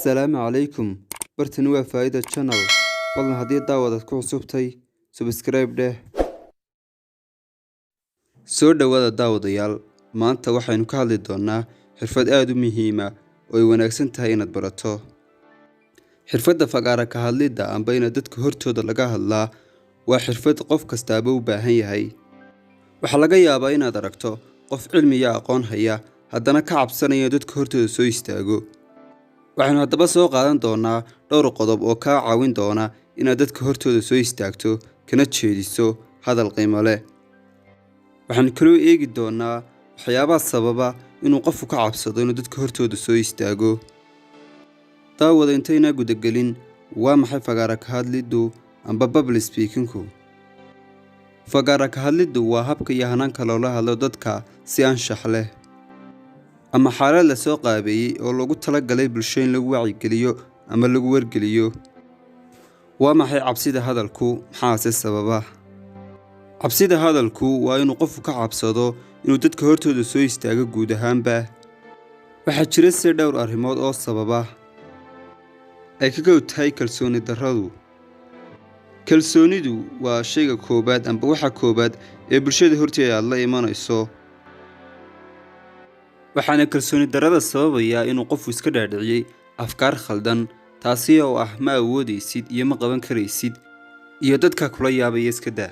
Assalaamu calaykum. Bartani waa Faa'iida Channel. Fadlan haddii daawadaad ku cusubtay, subscribe dheh. Soo dhawaada daawadayaal. Maanta waxaynu ka hadli doonaa xirfad aad u muhiima oo ay wanaagsan tahay inaad barato. Xirfadda fagaara ka hadlidda amba inaad dadka hortooda laga hadlaa waa xirfad qof kastaaba u baahan yahay. Waxaa laga yaabaa inaad aragto qof cilmi iyo aqoon haya, haddana ka cabsanaya dadka hortooda soo istaago. Waxaynu haddaba soo qaadan doonaa dhowr qodob oo kaa caawin doona inaad dadka hortooda soo istaagto kana jeediso hadal qiimo leh. Waxaynu kaloo eegi doonaa waxyaabaha sababa inuu qofku ka cabsado inuu dadka hortooda soo istaago. Daawada, intaynaa gudagelin, waa maxay fagaara ka hadliddu amba public speakingku? Fagaara ka hadliddu waa habka iyo hanaanka loola hadlo dadka si anshax leh ama xaalad la soo qaabeeyey oo loogu talagalay bulsho in lagu wacyigeliyo ama lagu wargeliyo. Waa maxay cabsida hadalku? Maxaase sababa? Cabsida hadalku waa inuu qofku ka cabsado inuu dadka hortooda soo istaago guud ahaanba. Waxaa jira se dhowr arrimood oo sababa, ay ka kow tahay kalsooni darradu. Kalsoonidu waa shayga koowaad amba waxa koowaad ee bulshada horteeda aad la imanayso. Waxaana kalsooni darrada sababaya inuu qofku iska dhaadhiciyey afkaar khaldan, taasi oo ah ma awoodaysid iyo ma qaban karaysid iyo dadka kula yaabaya iska daa.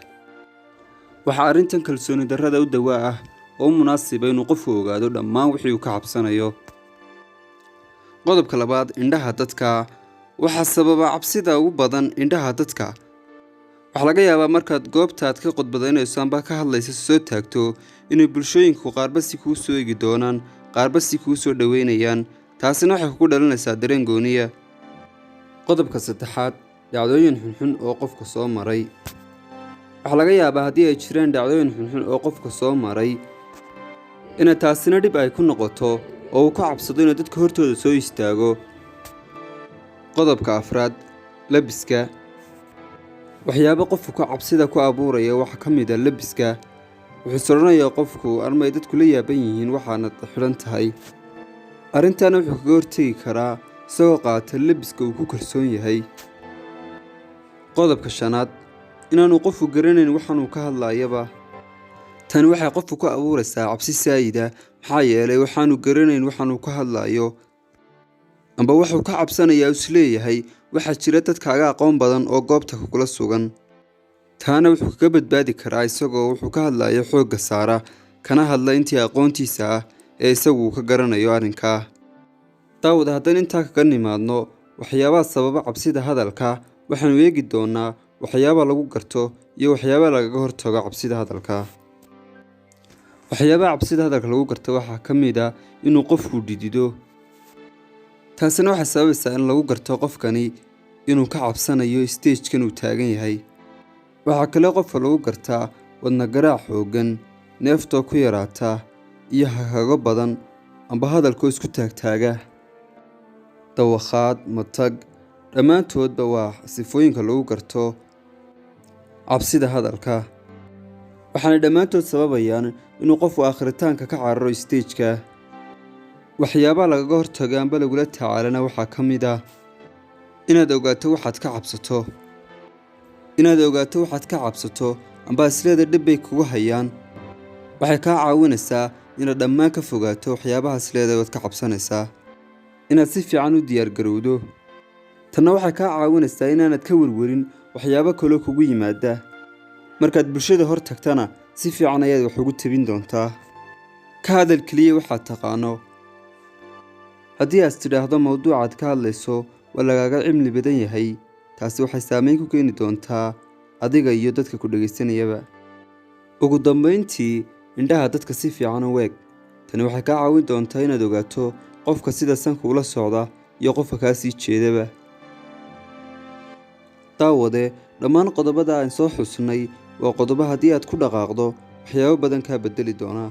Waxaa arrintan kalsooni darrada u dawaa ah oo u munaasiba inuu qofku ogaado dhammaan wixii uu ka cabsanayo. Qodobka labaad, indhaha dadka. Waxaa sababa cabsida ugu badan indhaha dadka. Waxaa laga yaabaa markaad goobtaad ka khudbadaynayso amba ka hadlaysa soo taagto inay bulshooyinku qaarba si kuu soo eegi doonaan, qaarba si kuu soo dhoweynayaan. Taasina waxay kugu dhalinaysaa dareen gooniya. Qodobka saddexaad, dhacdooyin xunxun oo qofka soo maray. Waxaa laga yaabaa haddii ay jiraan dhacdooyin xunxun oo qofka soo maray ina taasina dhib ay ku noqoto oo uu ka cabsado inuu dadka hortooda soo istaago. Qodobka afraad, labiska. Waxyaabo qofku ka cabsida ku abuuraya waxaa ka mid ah labiska. Wuxuu is odhanayaa qofku armay dadku la yaaban yihiin waxaanad xidhan tahay. Arrintaana wuxuu kaga hortegi karaa isagoo qaata labiska uu ku kalsoon yahay. Qodobka shanaad, inaanu qofku garanayn waxaanuu ka hadlayaba. Tani waxay qofku ku abuuraysaa cabsi saayida, maxaa yeelay waxaanu garanayn waxaanuu ka hadlayo amba wuxuu ka cabsanayaa isleeyahay waxaa jira dad kaaga aqoon badan oo goobta kugula sugan. Taana wuxuu kaga badbaadi karaa isagoo wuxuu ka hadlayo xoogga saara, kana hadla intii aqoontiisa ah ee isagu ka garanayo arrinkaa. Daawad, haddaan intaa kaga nimaadno waxyaabaha sababa cabsida hadalka, waxaanu eegi doonaa waxyaabaha lagu garto iyo waxyaabaha lagaga hortago cabsida hadalka. Waxyaabaha cabsida hadalka lagu garto waxaa ka mid ah inuu qofku dhidido. Taasina waxay sababaysaa in lagu garto qofkani inuu ka cabsanayo stagekan uu taagan yahay. Waxaa kale qofka lagu gartaa wadna garaac xooggan, neeftoo ku yaraata, iyo hakago badan amba hadalkoo isku taagtaaga. Dawakhaad, matag, dhammaantoodba waa sifooyinka lagu garto cabsida hadalka. Waxaanay dhammaantood sababayaan inuu qofku aakhiritaanka ka cararo stageka. Waxyaabaha lagaga hortago amba lagula tacaalana waxaa ka mid ah inaad ogaato waxaad ka cabsato. Inaad ogaato waxaad ka cabsato amba isleeda dhib bay kugu hayaan waxay kaa caawinaysaa inaad dhammaan ka fogaato waxyaabahaas leedahay waad ka cabsanaysaa. Inaad si fiican u diyaargarowdo, tanna waxay kaa caawinaysaa inaanad ka werwerin waxyaabo kaloo kugu yimaada. Markaad bulshada hor tagtana si fiican ayaad wax ugu tabin doontaa. Ka hadal keliya waxaad taqaano. Haddii aad tidhaahdo mawduucaad ka hadlayso waa lagaaga cilmi badan yahay, taasi waxay saameyn ku keeni doontaa adiga iyo dadka ku dhegaysanayaba. Ugu dambayntii, indhaha dadka si fiican u eeg. Tani waxay kaa caawin doontaa inaad ogaato qofka sida sanka ula socda iyo qofka kaa sii jeedaba. Daawade, dhammaan qodobada aan soo xusnay waa qodobo haddii aad ku dhaqaaqdo waxyaabo badan kaa bedeli doona.